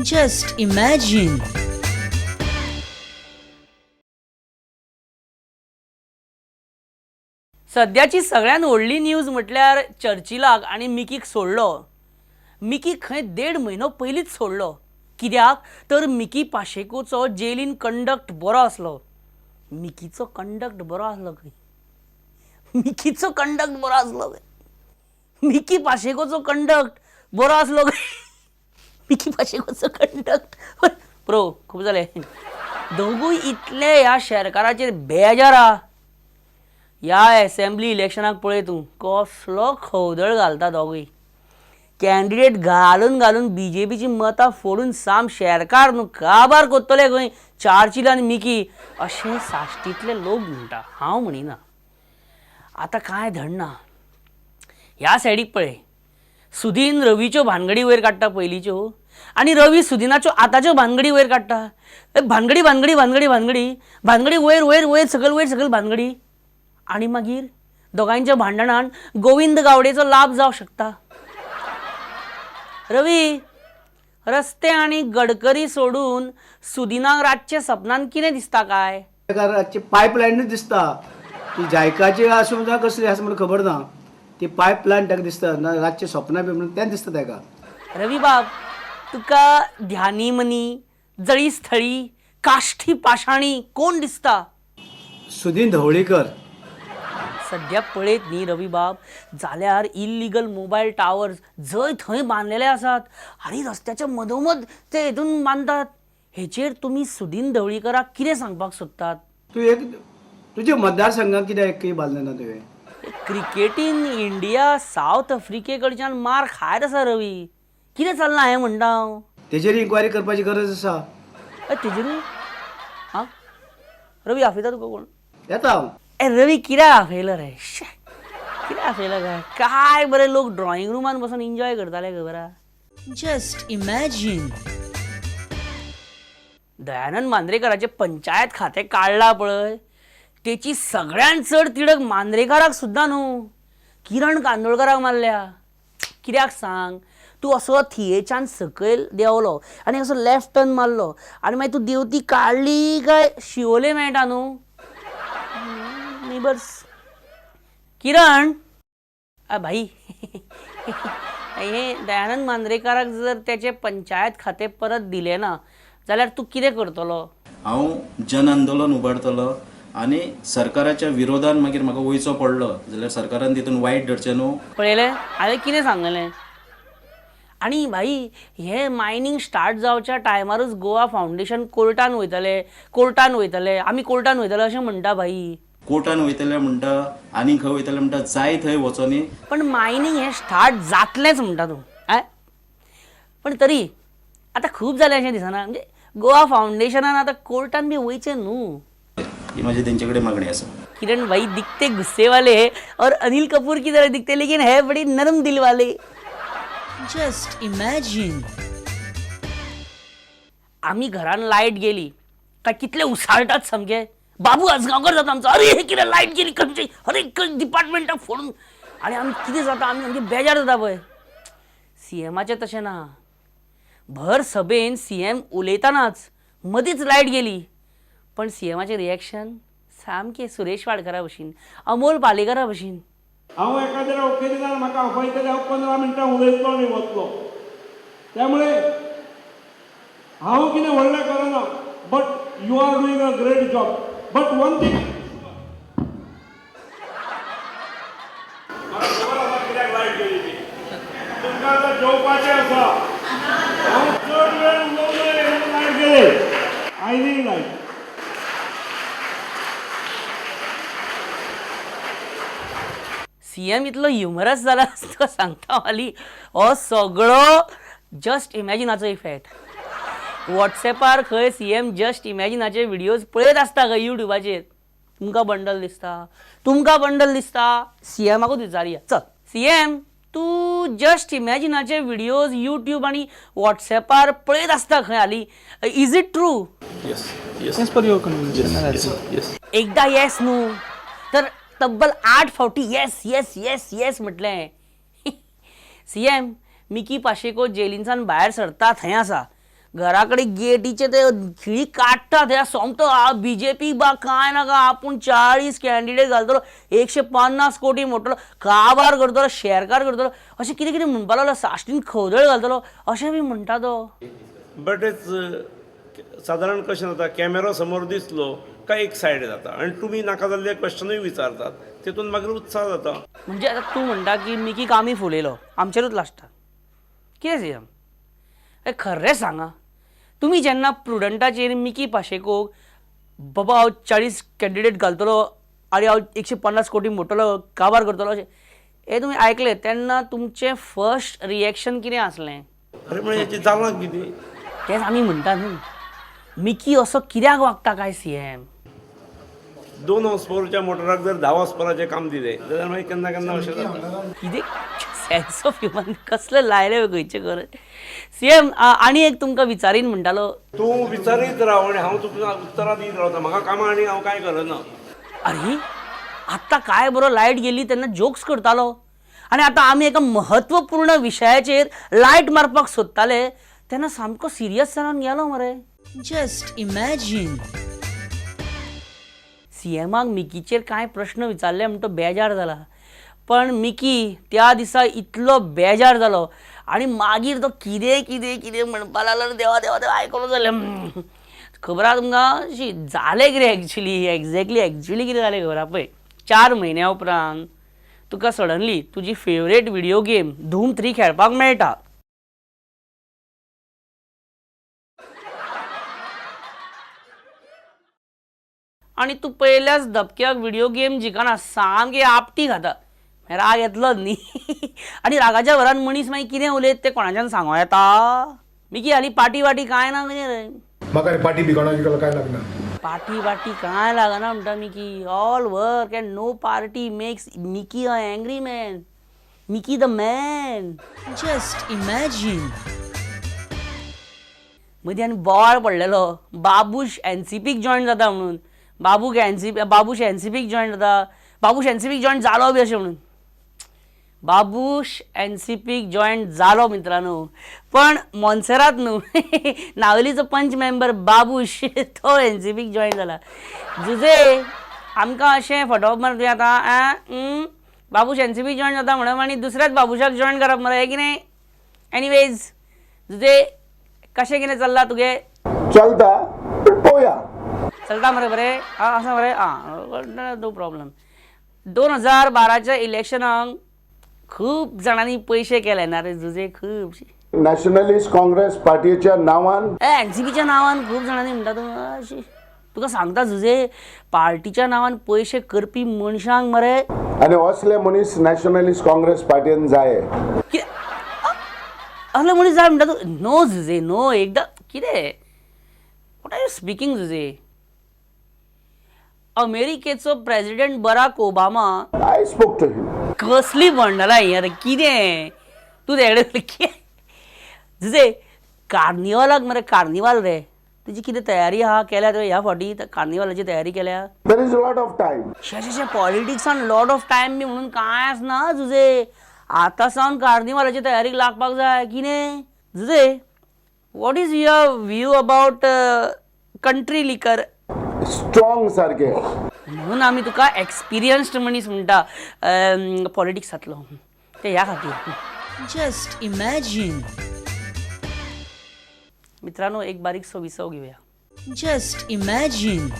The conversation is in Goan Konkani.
Just imagine. सद्याची सगळ्यात व्हडली न्यूज म्हटल्यार चर्चिलाक आनी मिकीक सोडलो. मिकीक खंय देड म्हयनो पयलींच सोडलो. कित्याक तर मिकी पाशेकोचो जेलीन कंडक्ट बरो आसलो. मिकीचो कंडक्ट बरो आसलो खंय. मिकीचो कंडक्ट बरो आसलो खंय. मिकी पाशेकोचो कंडक्ट बरो आसलो खंय. मिकी पाशेकोचो कंडक्ट प्रो खूब जालें. दोगूय इतले ह्या शेरकाराचेर बेजार आहा. ह्या एसेंब्ली इलेक्शनाक पळय तूं कसलो खवदळ घालता दोगूय. कॅन्डिडेट घालून घालून बी जे पीची मतां फोडून साम शेरकार न्हू काबार कोत्तले खंय चार्चील आनी मिकी अशें साश्टींतले लोक म्हणटा. हांव म्हणिना. आतां कांय धडना. ह्या सायडीक पळय सुदीन रवीच्यो भानगडी वयर काडटा पयलींच्यो आनी रवी सुदिनाच्यो आतांच्यो भानगडी वयर काडटा. भानगडी भानगडी भानगडी भानगडी भानगडी वयर वयर वयर सकयल वयर सकयल भानगडी. आनी मागीर दोगांयच्या भांडणान गोविंद गावडेचो लाभ जावंक शकता. रवी रस्ते आनी गडकरी सोडून सुदिनाक रातचे सपनान कितें दिसता काय? ताका रातची पायपलायनूच दिसता. ती जायकाची आसूं जावं कसली आसा म्हणून खबर ना, ती पायपलायन ताका दिसता ना रातचें सपनां बी म्हणून तें दिसता ताका. रवी बाब तुका ध्यानी मनी जळी स्थळी काष्ठी पाशाणी कोण दिसता? सुदीन ढवळीकर. सद्या पळयत न्ही रवी बाब जाल्यार इल्लिगल मोबायल टावर्स जंय थंय बांदलेले आसात आनी रस्त्याच्या मदोमद ते हेतून बांदतात. हेचेर तुमी सुदीन ढवळीकराक कितें सांगपाक सोदतात? तूं एक तुज्या मतदारसंघात कित्याक एकय बांदलें ना तुवें? क्रिकेटीन इंडिया सावथ आफ्रिके कडच्यान मार खायत आसा रवी. कितें चल्लां हें म्हणटा हांव. तेजेर इन्क्वायरी करपाची गरज आसा. तेजेरूय आं रवी आपयता तुका कोण? येता हांव. ए रवी कित्याक आपयलो रे? शे कित्याक आपयलो काय? काय बरे लोक ड्रॉइंग रुमान बसून एन्जॉय करताले खबर आहा. Just imagine. Dayanand मांद्रेकराचें पंचायत खातें काडलां पळय तेची सगळ्यांत चड तिडक मांद्रेकाराक सुद्दां न्हू किरण कांदोळकाराक मारल्या. कित्याक सांग? तूं असो थियेच्यान सकयल देंवलो आनी असो लेफ्ट टर्न मारलो आनी मागीर तूं देंवती काडली काय शिवोले मेळटा न्हू नेबर्स. किरण भाई हे दयानंद मांद्रेकाराक जर तेचें पंचायत खातें परत दिलें ना जाल्यार तूं कितें करतलो? हांव जन आंदोलन उबारतलो आनी सरकाराच्या विरोधान मागीर म्हाका वयचो पडलो जाल्यार सरकारान तितून वायट धरचें न्हू. पळयलें हांवें कितें सांगलें? आनी भाई हे मायनींग स्टार्ट जावच्या टायमारूच गोवा फावंडेशन कोर्टान वयतले, कोर्टान वयतले, आमी कोर्टान वयतले अशें म्हणटा भाई. कोर्टान वयतले म्हणटा आनी खंय वयतले म्हणटा, जाय थंय वचोनी. पण मायनींग हें स्टार्ट जातलेंच म्हणटा तूं. पण तरी आतां खूब जालें अशें दिसना. म्हणजे गोवा फावंडेशनान आतां कोर्टान बी वयचें न्हू. ही माझी तेंचे कडेन मागणी आसा. किरण भाई दिखते गुस्से वाले है और अनिल कपूर की तरह दिखते लेकिन है बड़ी नरम दिल वाले. Just imagine. आमी घरान लायट गेली काय कितले उसाळटात सामके. बाबू आजगांवकर जाता आमचो, अरे हे कितें लायट गेली खंयची, अरे डिपार्टमेंटाक फोडून. आनी आमी कितें जाता आमी सामके बेजार जाता पळय. सी एमाचें तशें ना. भर सभेन सी एम उलयतनाच मदींच लायट गेली पण सी एमाचें रिएक्शन सामकें सुरेश वाडकरा भशेन, अमोल पालेकरा भशेन. हांव एखाद्या ओकेजनार म्हाका आपयतले, हांव 15 मिनटां उलयतलो आनी वतलो. त्यामुळे हांव कितें व्हडलें करना, but you are doing a great job. But one thing म्हाका खबर आसा कित्याक लायट गेली ती. तुमकां आतां जेवपाचें आसा. हांव चड वेळ उलोवंक जाय म्हणून लायट गेली. आयली लायट. सी एम इतलो ह्युमरस जाला तुका सांगता हाली. हो सगळो जस्ट इमॅजिनाचो इफेक्ट. वॉट्सॅपार खंय सी एम जस्ट इमॅजिनाचे व्हिडियोज पळयत आसता खंय युट्यूबाचेर. तुमकां बंडल दिसता, तुमकां बंडल दिसता. सी एमाकूच विचारया. चल सी एम, तूं जस्ट इमॅजिनाचे व्हिडियोज युट्यूब आनी वॉट्सॅपार पळयत आसता खंय हाली. Is it true? Yes, yes. As per your convention. Yes, yes. एकदा येस न्हू तर तब्बल 8 फावटी येस येस येस येस म्हटलें. सी एम मिकी पाशेको जेलीनसान भायर सरता थंय आसा घरा कडेन गेटीचे ते खिळी काडटात ह्या सोमतो बीजेपी बा काय नाका, आपूण 40 कॅन्डिडेट घालतलो, 150 कोटी मोडटलो, काबार करतलो, शेरकार करतलो, अशें कितें कितें म्हणपाक लागलो, साश्टीन खवदळ घालतलो अशें बी म्हणटा तो. बट सादारण कशें जाता, कॅमेरो समोर दिसलो काय एक सायड जाता आनी तुमी नाका जाल्ले क्वेश्चनूय विचारतात, तितून मागीर उत्साह जाता. म्हणजे आतां तूं म्हणटा की मिकीक आमी फुलयलो, आमचेरूच लासता कितें सीएम? खरें सांगा, तुमी जेन्ना प्रुडंटाचेर मिकी पाशेकोक बाबा हांव 40 कॅन्डिडेट घालतलो आनी हांव 150 कोटी मोडटलो, काबार करतलो अशें हें तुमी आयकलें तेन्ना तुमचें फर्स्ट रिएक्शन कितें आसलें? अरे म्हणजे हेचें जालां कितें? तेंच आमी म्हणटा न्हू, मिकी असो कित्याक वागता काय सीएम? 2 हॉर्स पॉवरच्या मोटराक जर 10 हॉर्स पॉवराचें काम दिलें जाल्यार मागीर केन्ना केन्ना अशें जाता. कितें सेन्स ऑफ ह्युमन कसलें लायलें खंयचें खरें सीएम. आनी एक तुमकां विचारीन म्हणटालो, तूं विचारीत राव आनी हांव तुका उत्तरां दीत रावता, म्हाका कामां आनी हांव कांय करना. अरे आत्तां काय बरो लायट गेली तेन्ना जोक्स करतालो आनी आतां आमी एका म्हत्वपूर्ण विशयाचेर लायट मारपाक सोदताले तेन्ना सामको सिरियस जावन गेलो मरे. Just imagine. सीएमाक मिकीचेर कांय प्रश्न विचारले म्हण तो बेजार जाला, पण मिकी त्या दिसा इतलो बेजार जालो आनी मागीर तो कितें कितें कितें म्हणपाक लागलो, देवा देवा देवा आयकलो जालें. खबर आहा तुमकां शी जालें कितें एक्चुली, एक्झॅक्टली एक्चुली कितें जालें खबर आहा पळय. 4 म्हयन्या उपरांत तुका सडनली तुजी फेवरेट व्हिडियो गेम धूम 3 खेळपाक मेळटा. आनी तूं पयल्याच धपक्याक व्हिडियो गेम जिखना, सामकी आपटी खाता, राग येतलो न्ही. आनी रागाच्या भरान मनीस मागीर कितें उलयत तें कोणाच्यान सांगो येता? मिकी हालीं पार्टी वाटी कांय ना कितें रे? म्हाका पार्टी बी कोणाची कांय लागना. पार्टी वाटी कांय लागना म्हणटा Mickey. All work and no party makes Mickey a angry man. Mickey the man. Just imagine. मदीं आनी बोवाळ पडलेलो, बाबूश एनसीपीक जॉयन जाता म्हणून, बाबूक एनसीपी, बाबूश एनसीपीक जॉयन जाता, बाबूश एनसीपीक जॉयन जालो बी अशें म्हणून. बाबूश एनसीपीक जॉयन जालो मित्रांनो, पण मोन्सेरात न्हू, नावेलीचो पंच मेंबर बाबूश तो एनसीपीक जॉयन जाला. जुजे आमकां अशें फटोवप मरे तुवें आतां, बाबूश एनसीपीक जॉयन जाता म्हणप आनी दुसऱ्याच बाबूशाक जॉयन करप मरे, हें कितें? एनिवेज जुजे कशें कितें चल्लां तुगे? चलता पूण पळोवया. चलता मरे बरें आसा मरे? आं, नो प्रॉब्लम. 2012च्या इलेक्शनाक खूब जाणांनी पयशे केले ना रे जुजे, खूब नॅशनलिस्ट काँग्रेस पार्टीच्या नांवान, एनसीपीच्या नांवान खूब जाणांनी म्हणटा तूं अशी तुका सांगता जुजे, पार्टीच्या नांवान पयशे करपी मनशांक मरे आनी असले मनीस नॅशनलिस्ट काँग्रेस पार्टीन जाय. कितें असले मनीस जाय म्हणटा तूं? नो जुजे नो, एकदां कितें, what are you speaking Jose? अमेरिकेचो president Barack Obama, I spoke to him. कसली बंडलां हीं आतां कितें तूं तेगडे कितें जुजे? कार्निवालाक मरे, कार्निवाल रे, तुजी कितें तयारी आहा केल्या तुवें ह्या फावटी कार्निवालाची तयारी केल्या? There is lot of time. शे शे शे, पॉलिटिक्सान लॉट ऑफ टायम बी म्हणून कांय आसना जुजे, आतां सावन कार्निवालाची तयारीक लागपाक जाय. कितें Jose, what is your view about country liquor? Strong सारके. म्हणून आमी तुका एक्सपिरियन्स्ड मनीस म्हणटा पॉलिटिक्सांतलो, ते ह्या खातीर. Just imagine. मित्रांनो एक बारीकसो विसव घेवया. Just imagine.